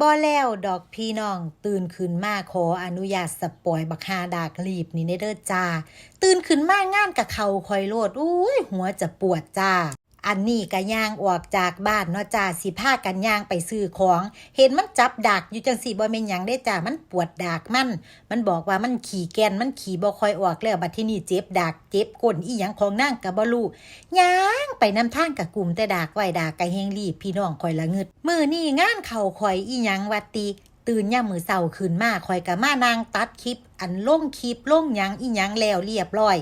ບໍ່ແລ້ວດອກພີ່ນ້ອງ, ຕື່ນຂຶ້ນມາຂໍອະນຸຍາດສະປອຍບັກຫ່າດາກລີບນີ້ແດ່ເດີຈ້າ. ຕື່ນຂຶ້ນມາງານກະເຂົ້າຂ້ອຍໂລດ, ໂອ້ຍ ຫົວຈະປວດຈ້າ. ອັນນີ້ກະຍ່າງອອກຈາກບ້ານເນາະຈ້າ, ຊິພາກັນຍ່າງໄປຊື້ຂອງ, ເຫັນມັນຈັບດາກຢູ່ຈັ່ງຊີ້ ບໍ່ແມ່ນຫຍັງເດ້ຈ້າ, ມັນປວດດາກມັນ. ມັນບອກວ່າມັນຂີ້ແກ່ນ ມັນຂີ້ບໍ່ຄ່ອຍອອກແລ້ວ, ບັດທີນີ້ເຈັບດາກເຈັບກົ້ນອີ່ຫຍັງຂອງນາງກະບໍ່ຮູ້. ຍ່າງໄປນຳທາງກະກຸ້ມແຕ່ດາກໄວ້, ດາກກະແຮງລີບ, ພີ່ນ້ອງຂ້ອຍລະງຶດ. ມື້ນີ້ງານເຂົ້າຂ້ອຍອີ່ຫຍັງວະຕິ. ຕື່ນຍາມມື້ເຊົ້າຂຶ້ນມາ ຂ້ອຍກະມານັ່ງຕັດຄລິບ ອັນລົງຄລິບລົງຫຍັງອີ່ຫຍັງແລ້ວລຽບຮ້ອຍ,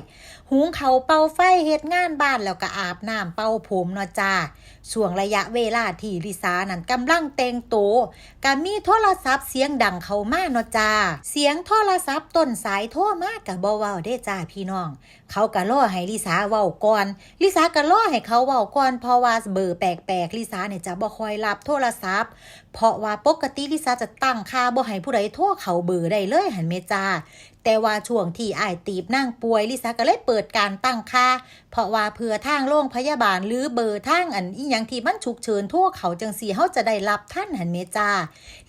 ຫຸງເຂົ້າເປົ່າໄຟ ເຮັດງານບ້ານ ແລ້ວກະອາບນ້ຳເປົ່າຜົມເນາະຈ້າ. ຊ່ວງໄລຍະເວລາທີ່ລິສານັ້ນກຳລັງແຕ່ງໂຕ ກະມີໂທລະສັບສຽງດັງເຂົ້າມາເນາະຈ້າ. ສຽງໂທລະສັບຕົ້ນສາຍໂທມາກະບໍ່ເວົ້າເດ້ຈ້າພີ່ນ້ອງ, ເຂົາກະລໍໃຫ້ລິສາເວົ້າກ່ອນ. ລິສາກະລໍໃຫ້ເຂົາເວົ້າກ່ອນ ເພາະວ່າເບີແປກໆ ລິສານີ້ຈະບໍ່ຄ່ອຍຮັບໂທລະສັບ, ເພາະວ່າປົກກະຕິລິສາຈະຕັ້ງຄ່າບໍ່ໃຫ້ຜູ້ໃດໂທເຂົ້າເບີໄດ້ເລີຍຫັ້ນແໝ່ຈ້າ. ແຕ່ວ່າຊ່ວງທີ່ອ້າຍຕີບນາງປ່ວຍ ລິສາກະເລີຍເປີດການຕັ້ງຄ່າ ເພາະວ່າເພື່ອທາງໂລງພະຍາບານ ຫຼື ເບີທາງອັນອີ່ຫຍັງທີ່ມັນສຸກເສີນໂທເຂົ້າຈັ່ງຊີ້ ເຮົາຈະໄດ້ຮັບທັນຫັ້ນແໝ່ຈ້າ.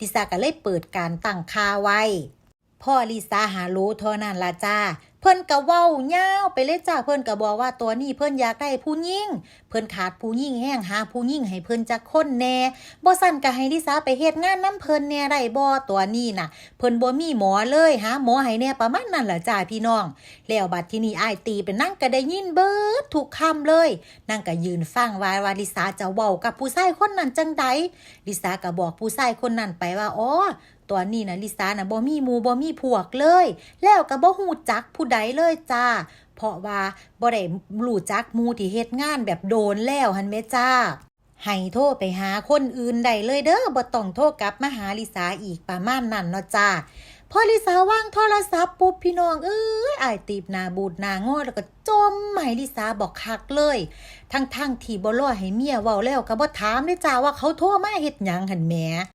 ລິສາກະເລີຍເປີດການຕັ້ງຄ່າໄວ້. ພໍລິສາຮາໂຫຼເທົ່ານັ້ນລະຈ້າ ເພິ່ນກະເວົ້າຍາວໄປເລີຍຈ້າ. ເພິ່ນກະບອກວ່າຕອນນີ້ເພິ່ນຢາກໄດ້ຜູ້ຍິງ, ເພິ່ນຂາດຜູ້ຍິງແຮງ, ຫາຜູ້ຍິງໃຫ້ເພິ່ນຈັກຄົນແດ່. ບໍ່ຊັ້ນກະໃຫ້ລິສາໄປເຮັດງານນຳເພິ່ນແດ່ໄດ້ບໍ່? ຕອນນີ້ນະ ເພິ່ນບໍ່ມີໝໍເລີຍ, ຫາໝໍໃຫ້ແດ່, ປະມານນັ້ນລະຈ້າພີ່ນ້ອງ. ແລ້ວບັດທີນີ້ອ້າຍຕີບນາງກະໄດ້ຍິນເບິດທຸກຄຳເລີຍ. ນາງກະຢືນຟັງວ່າ ວ່າລິສາຈະເວົ້າກັບຜູ້ຊາຍຄົນນັ້ນຈັ່ງໃດ. ລິສາກະບອກຜູ້ຊາຍຄົນນັ້ນໄປວ່າ ອໍ ຕອນນີ້ນະ ລິສານະບໍ່ມີໝູ່ບໍ່ມີພວກເລີຍ, ແລ້ວກະບໍ່ຮູ້ຈັກຜູ້ໃດເລີຍຈ້າ, ເພາະວ່າບໍ່ໄດ້ຮູ້ຈັກໝູ່ທີ່ເຮັດງານແບບໂດນແລ້ວຫັ້ນແໝ່ຈ້າ. ໃຫ້ໂທໄປຫາຄົນອື່ນໄດ້ເລີຍເດີ, ບໍ່ຕ້ອງໂທກັບມາຫາລິສາອີກ, ປະມານນັ້ນເນາະຈ້າ. ພໍລິສາວາງໂທລະສັບປຸບ ພີ່ນ້ອງເອີຍ, ອ້າຍຕີບໜ້າບູດໜ້າງໍ ແລ້ວກະຈົ່ມໃຫ້ລິສາບັກຄັກເລີຍ, ທັງໆທີ່ບໍ່ລໍໃຫ້ເມຍເວົ້າແລ້ວກະບໍ່ຖາມເດ້ຈ້າ ວ່າເຂົາໂທມາເຮັດຫຍັງຫັ້ນແໝ່.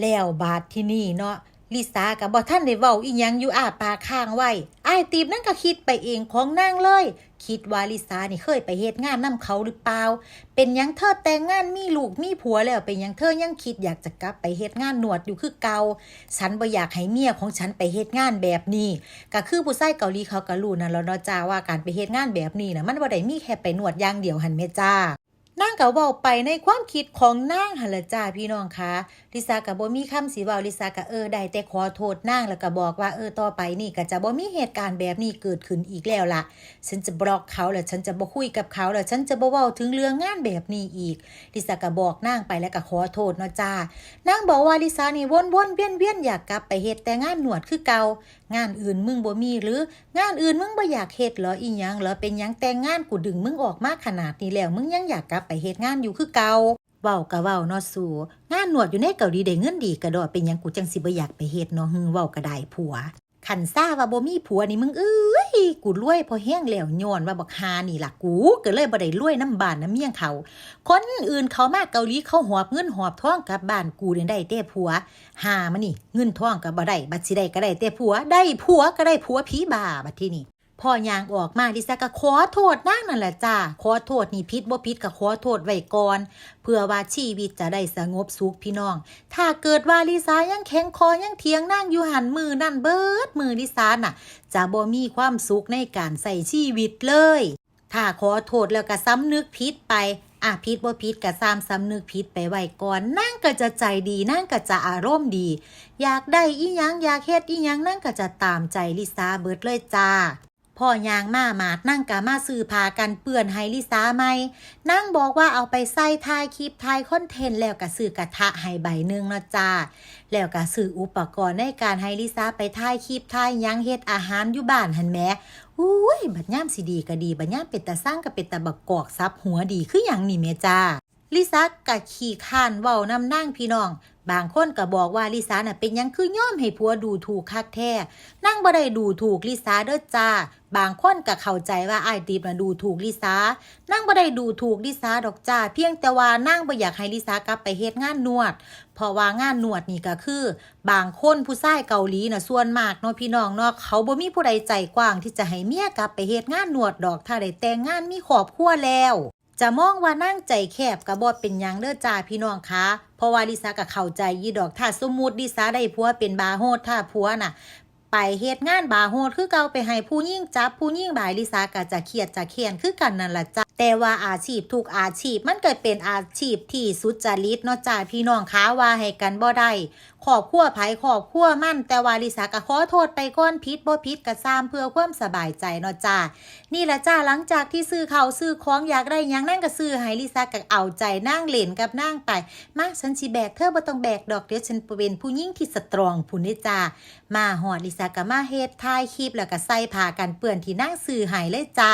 ແລ້ວບາດທີນີ້ເນາະ ລິສາກະບໍ່ທັນໄດ້ເວົ້າອີ່ຫຍັງຢູ່ ອ້າປາກຄ້າງໄວ້, ອ້າຍຕີບນັ້ນກະຄິດໄປເອງຂອງນາງເລີຍ, ຄິດວ່າລິສານີ້ເຄີຍໄປເຮັດງານນຳເຂົາຫຼືເປົ່າ? ເປັນຫຍັງເທີແຕ່ງງານມີລູກມີຜົວແລ້ວ ເປັນຫຍັງເທີຍັງຄິດຢາກຈະກັບໄປເຮັດງານນວດຢູ່ຄືເກົ່າ? ສັນບໍ່ຢາກໃຫ້ເມຍຂອງສັນໄປເຮັດງານແບບນີ້. ກະຄືຜູ້ຊາຍເກົາຫຼີເຂົາກະຮູ້ນັ້ນແຫຼະເນາະຈ້າ ວ່າການໄປເຮັດງານແບບນີ້ນະ ມັນບໍ່ໄດ້ມີແຄ່ໄປນວດຢ່າງດຽວຫັ້ນແມ່ຈ້າ. ນາງກະເວົ້າໄປໃນຄວາມຄິດຂອງນາງຫັ້ນລະຈ້າ ພີ່ນ້ອງຄະ. ລິສາກະບໍ່ມີຄຳຊິເວົ້າ, ລິສາກະ ເອີ ໄດ້ແຕ່ຂໍໂທດນາງ ແລ້ວກະບອກວ່າ ເອີ ຕໍ່ໄປນີ້ກະຈະບໍ່ມີເຫດການແບບນີ້ເກີດຂຶ້ນອີກແລ້ວລະ. ສັນຈະບລັອກເຂົາ ແລ້ວສັນຈະບໍ່ຄຸຍກັບເຂົາ ແລ້ວສັນຈະບໍ່ເວົ້າເຖິງເລື່ອງງານແບບນີ້ອີກ. ລິສາກະບອກນາງໄປ ແລ້ວກະຂໍໂທດເນາະຈ້າ. ນາງບອກວ່າລິສານີ້ວົນໆວຽນໆ ຢາກກັບໄປເຮັດແຕ່ງານນວດຄືເກົ່າ. ງານອື່ນມຶງບໍ່ມີຫຼື? ງານອື່ນມຶງບໍ່ຢາກເຮັດເຫຼື ອີ່ຫຍັງເຫຼື? ເປັນຫຍັງແຕ່ງງານກູດຶງມຶງອອກມາຂະໜາດນີ້ແລ້ວ ມຶງຍັງຢາກກັບໄປເຮັດງານຢູ່ຄືເກົ່າ? ເວົ້າກະເວົ້າເນາະສູ, ງານນວດຢູ່ໃນເກົາຫຼີໄດ້ເງິນດີກະດໍ, ເປັນຫຍັງກູຈັ່ງຊິບໍ່ຢາກໄປເຮັດເນາະ? ຫື ເວົ້າກະໄດ້ຜົວ. ຄັນຊາວ່າບໍ່ມີຜົວນີ້ ມຶງເອີຍ, ກູລວຍພໍແຮງແລ້ວ ຍ້ອນວ່າບັກຫ່ານີ້ລະ, ກູກະເລີຍບໍ່ໄດ້ລວຍນຳບ້ານນຳເມືອງເຂົາ. ຄົນອື່ນເຂົາມາເກົາຫຼີ ເຂົາຫອບເງິນຫອບທອງກັບບ້ານ, ກູນີ້ໄດ້ແຕ່ຜົວ. ຫ່າມານີ້ ເງິນທອງກະບໍ່ໄດ້, ບັດຊິໄດ້ກະໄດ້ແຕ່ຜົວ, ໄດ້ຜົວກະໄດ້ຜົວຜີບ້າ. ບັດທີນີ້ ພໍຍ່າງອອກມາ ລິສາກະຂໍໂທດນາງນັ້ນລະຈ້າ. ຂໍໂທດນີ້ຜິດບໍ່ຜິດກະຂໍໂທດໄວ້ກ່ອນ ເພື່ອວ່າຊີວິດຈະໄດ້ສະຫງົບສຸກ ພີ່ນ້ອງ. ຖ້າເກີດວ່າລິສາຍັງແຂງຄໍ ຍັງຖຽງນາງຢູ່ຫັ້ນ ມື້ນັ້ນເບິດມື້ລິສານະ ຈະບໍ່ມີຄວາມສຸກໃນການໃຊ້ຊີວິດເລີຍ. ຖ້າຂໍໂທດແລ້ວກະສຳນຶກຜິດໄປ, ອາ ຜິດບໍ່ຜິດກະຊ່າງ ສຳນຶກຜິດໄປໄວ້ກ່ອນ. ນາງກະຈະໃຈດີ, ນາງກະຈະອາລົມດີ. ຢາກໄດ້ອີ່ຫຍັງ, ຢາກເຮັດອີ່ຫຍັງ, ນາງກະຈະຕາມໃຈລິສາເບິດເລີຍຈ້າ. ພໍຍ່າງມາໝາດ ນາງກະມາຊື້ຜ້າກັນເປື້ອນໃຫ້ລິສາໃໝ່. ນາງບອກວ່າເອົາໄປໃສ່ຖ່າຍຄລິບ ຖ່າຍຄອນເທັນ ແລ້ວກະຊື້ກະທະໃຫ້ໃບໜຶ່ງເນາະຈ້າ. ແລ້ວກະຊື້ອຸປະກອນໃນການໃຫ້ລິສາໄປຖ່າຍຄລິບ ຖ່າຍຫຍັງ ເຮັດອາຫານຢູ່ບ້ານຫັ້ນແໝ່. ໂອ້ຍ ບັດຍາມຊິດີກະດີ, ບັດຍາມເປັນຕາຊັງກະເປັນຕາບັກກອກສັບຫົວດີຄືຫຍັງນີ້ແມ່ຈ້າ. ລິສາກະຂີ້ຄ້ານເວົ້ານຳນາງ ພີ່ນ້ອງ. ບາງຄົນກະບອກວ່າລິສານະເປັນຫຍັງຄືຍອມໃຫ້ຜົວດູຖູກຄັກແທ້. ນາງບໍ່ໄດ້ດູຖູກລິສາເດີຈ້າ. ບາງຄົນກະເຂົ້າໃຈວ່າອ້າຍຕີບນະດູຖູກລິສາ. ນາງບໍ່ໄດ້ດູຖູກລິສາດອກຈ້າ, ພຽງແຕ່ວ່ານາງບໍ່ຢາກໃຫ້ລິສາກັບໄປເຮັດງານນວດ. ເພາະວ່າງານນວດນີ້ກະຄື ບາງຄົນຜູ້ຊາຍເກົາຫຼີນະ ສ່ວນມາກເນາະ ພີ່ນ້ອງເນາະ, ເຂົາບໍ່ມີຜູ້ໃດໃຈກວ້າງທີ່ຈະໃຫ້ເມຍກັບໄປເຮັດງານນວດດອກ ຖ້າໄດ້ແຕ່ງງານມີຄອບຄົວແລ້ວ. ຈະມອງວ່ານາງໃຈແຄບກໍບໍ່ເປັນຫຍັງເດີ້ຈ້າພີ່ນ້ອງຂາ ເພາະວ່າລິສາກໍເຂົ້າໃຈຢູ່ດອກ ຖ້າສົມມຸດລິສາໄດ້ຜົວເປັນບາໂຮດ ຖ້າຜົວນະໄປເຮັດງານບາໂຮດຄືເກົ່າ ໄປໃຫ້ຜູ້ຍິງຈັບຜູ້ຍິງບາຍ ລິສາກໍຈະຄຽດຈະແຄ້ນຄືກັນນັ້ນລະຈ້າ. ແຕ່ວ່າອາຊີບທຸກອາຊີບມັນກໍເປັນອາຊີບທີ່ສຸດຈະລິດເນາະຈ້າ ພີ່ນ້ອງຂາ ວ່າໃຫ້ກັນບໍ່ໄດ້ ຄອບຄົວໃຜຄອບຄົວມັນ ແຕ່ວ່າລິສາກໍຂໍໂທດໄປກ່ອນ ຜິດບໍ່ຜິດກໍຊ່າງ ເພື່ອຄວາມສະບາຍໃຈເນາະຈ້າ. ນີ້ລະຈ້າ ຫຼັງຈາກທີ່ຊື້ເຂົ້າຊື້ຂອງ ຢາກໄດ້ຫຍັງນາງກໍຊື້ໃຫ້ ລິສາກໍເອົາໃຈນາງ ເລ່ນກັບນາງໄປ. ມາ ສັນຊິແບກ ເທີບໍ່ຕ້ອງແບກດອກ ດຽວສັນເປັນຜູ້ຍິງທີ່ສະຕຣອງພຸ້ນເດ້ຈ້າ. ມາຮອດລິສາກໍມາເຮັດ ຖ່າຍຄລິບ ແລ້ວກໍໃສ່ຜ້າກັນເປື້ອນທີ່ນາງຊື້ໃຫ້ເລີຍຈ້າ.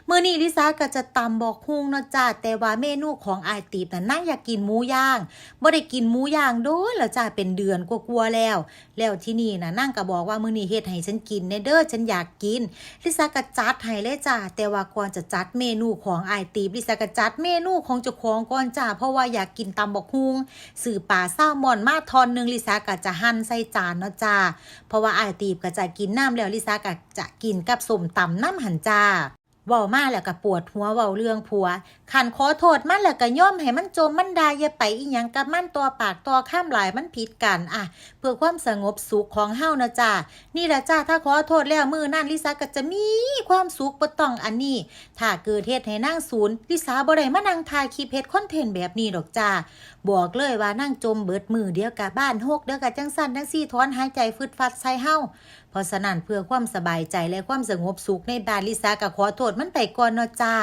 ມື້ນີ້ລິສາກໍຈະຕຳບັກຫຸ່ງເນາະຈ້າ ແຕ່ວ່າເມນູຂອງອ້າຍຕີບນັ້ນ ນາງຢາກກິນໝູຍ່າງ ບໍ່ໄດ້ກິນໝູຍ່າງໂດນແລ້ວຈ້າ ເປັນເດືອນກວ່າໆແລ້ວ. ແລ້ວທີນີ້ນະ ນາງກໍບອກວ່າ ມື້ນີ້ເຮັດໃຫ້ສັນກິນແດ່ເດີ້ ສັນຢາກກິນ. ລິສາກໍຈັດໃຫ້ເລີຍຈ້າ ແຕ່ວ່າກ່ອນຈະຈັດເມນູຂອງອ້າຍຕີບ ລິສາກໍຈັດເມນູຂອງເຈົ້າຂອງກ່ອນຈ້າ ເພາະວ່າຢາກກິນຕຳບັກຫຸ່ງ. ຊື້ປາແຊລມອນມາທ່ອນໜຶ່ງ ລິສາກໍຈະຫັ່ນໃສ່ຈານເນາະຈ້າ ເພາະວ່າອ້າຍຕີບກໍຈະກິນນຳແລ້ວ ລິສາກໍຈະກິນກັບສົ້ມຕຳນຳຫັ້ນຈ້າ. ເວົ້າມາແລ້ວກໍປວດຫົວ ເວົ້າເລື່ອງຜົວ ຄັນຂໍໂທດມັນແລ້ວກໍຍອມໃຫ້ມັນຈົ່ມມັນດ່າ ຢ່າໄປອີ່ຫຍັງກັບມັນ ຕໍ່ປາກຕໍ່ຄຳຫຼາຍ ມັນຜິດກັນ ອະ ເພື່ອຄວາມສະຫງົບສຸກຂອງເຮົານະຈ້າ. ນີ້ລະຈ້າ ຖ້າຂໍໂທດແລ້ວມື້ນັ້ນ ລິສາກໍຈະມີຄວາມສຸກ ບໍ່ຕ້ອງອັນນີ້. ຖ້າເກີດເຮັດໃຫ້ນາງສູນ ລິສາບໍ່ໄດ້ມານັ່ງຖ່າຍຄລິບເຮັດຄອນເທັນແບບນີ້ດອກຈ້າ. ບອກເລີຍວ່ານາງຈົ່ມເບິດມື້ ດຽວກະບ້ານຮົກ ດຽວກະຈັ່ງຊັ້ນຈັ່ງຊີ້ ຖອນຫາຍໃຈຟຶດຟັດໃສ່ເຮົາ. ເພາະສະນັ້ນ ເພື່ອຄວາມສະບາຍໃຈ ແລະ ຄວາມສະຫງົບສຸກໃນບ້ານ ລິສາກໍຂໍໂທດມັນໄປກ່ອນເນາະຈ້າ.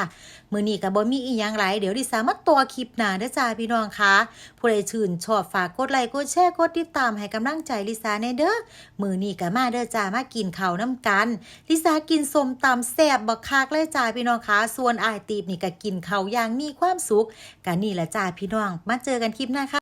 ມື້ນີ້ກໍບໍ່ມີອີ່ຫຍັງຫຼາຍ ດຽວລິສາມາຕໍ່ຄລິບໜ້າເດີ້ຈ້າ ພີ່ນ້ອງຂາ. ຜູ້ໃດຊື່ນຊອບ ຝາກກົດໄລກ໌ ກົດແຊ ກົດຕິດຕາມໃຫ້ກຳລັງໃຈລິສາແດ່ເດີ້. ມື້ນີ້ກໍມາເດີ້ຈ້າ ມາກິນເຂົ້ານຳກັນ. ລິສາກິນສົ້ມຕຳແຊບບັກຄັກເລີຍຈ້າ ພີ່ນ້ອງຂາ. ສ່ວນອ້າຍຕີບນີ້ກໍກິນເຂົ້າຢ່າງມີຄວາມສຸກ. ກໍນີ້ລະຈ້າ ພີ່ນ້ອງ ມາເຈີກັນຄລິບໜ້າຄ່ະ.